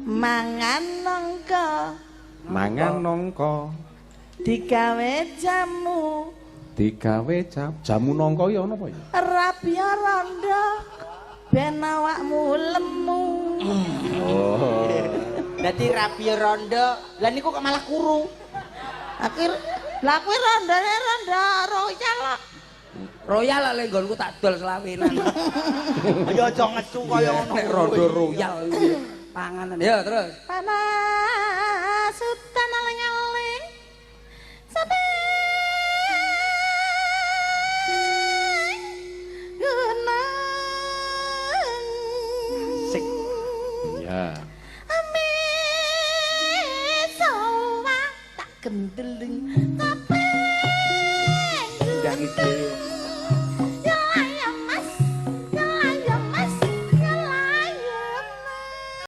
Mangan nangka. Mangan nangka. Digawe jamu. Digawe jamu nangka ya ana apa ya? Rabia rondo ben awakmu lemu. Oh. Dadi rabi rondo, lah niku kok malah kuru. Aku lah kuwi rondone rondo royal kok. Royal lek nggonku tak dol selawenan. Ya aja ngecu kaya ngono. Nek rondo royal kuwi panganan. Ya terus. Panasutan aling-aling. Sapi gunung. Sik. Ya. Ame sawa tak kendeling kaping. Ndangi dhewe.